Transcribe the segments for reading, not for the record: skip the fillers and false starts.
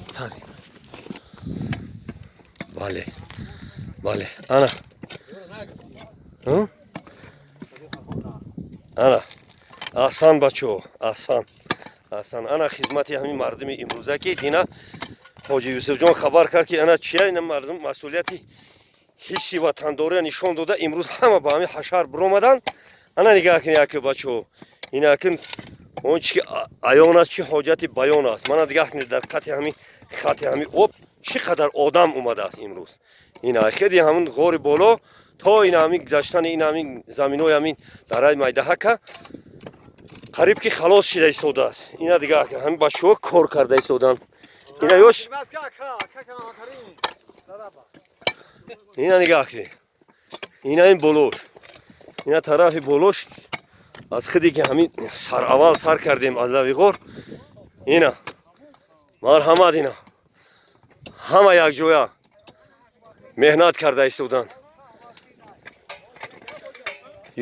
Сар. Бале, бале, ана. Ҳм? Ана, аҳсан, бачаҳо, аҳсан, аҳсан. Ана хизмати ҳамин мардуми имрӯза, ки дина Ҳоҷи Юсуфҷон хабар кард, ки ана чия, ина мардум масъулияти ҳисси ватандория нишон дода, имрӯз ҳама ба ҳамин ҳашар биромаданд. Ана нигаҳ кунед, яке, бачаҳо, инакин он чи ки аён аст, чӣ ҳоҷати баён аст? Мана дигаҳ кунед, дар қати ҳамин хати ҳамин об чӣ қадар одам омадааст имрӯз. Ина хеди ҳамин ғори боло то ина ҳамин гузаштани ин ҳамин заминои ҳамин дараи Майдаҳака қариб ки халос шида истодааст. Ина дигаҳ, ҳамин бачаҳо кор карда истоданд. Ина ёш, ина нигаҳ кунед, ина ин болош, ина тарафи болош, аз хиде ки ҳамин сараввал сар кардем аз лави ғор. Ина марҳамат, ина ҳама якҷоя меҳнат карда истоданд.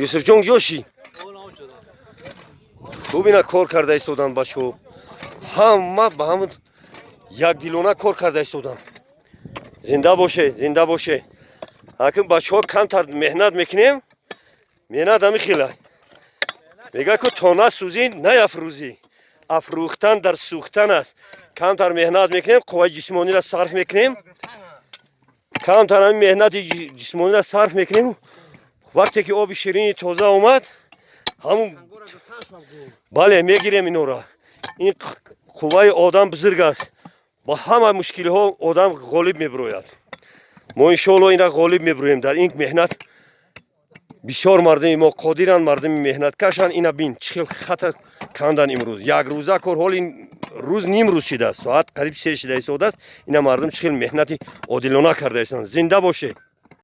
Юсуфҷон, ҷоши хуб, ина кор карда истоданд бачаҳо, ҳама ба ҳамн якдилона кор карда истоданд. Зинда боше, зинда боше. Ҳаким, бачаҳо, камтар меҳнат мекунем, меҳнат ҳами хела мега ку: то насӯзӣ, наяфрӯзӣ, афрӯхтан дар сӯхтан аст. Камтар меҳнат мекунем, қувваи ҷисмониро сарф мекунем, камтар ҳамин меҳнати ҷисмониро сарф мекунем. Вақте ки оби ширини тоза омад, ҳамун, бале, мегирем инора. Ин қувваи одам бузург аст, ба ҳама мушкилиҳо одам ғолиб мебирояд. Мо иншоалло ина ғолиб мебироем дар ин меҳнат. Бисёр мардуми мо қодиранд, мардуми меҳнаткашанд. Ина бин, чӣ хел хата кандан имрӯз, якрӯза кор. Ҳоли рӯз нимрӯз шидааст, соат қариб 3 шида истодааст. Ина мардум чӣ хел меҳнати одилона карда истоданд. Зинда боше.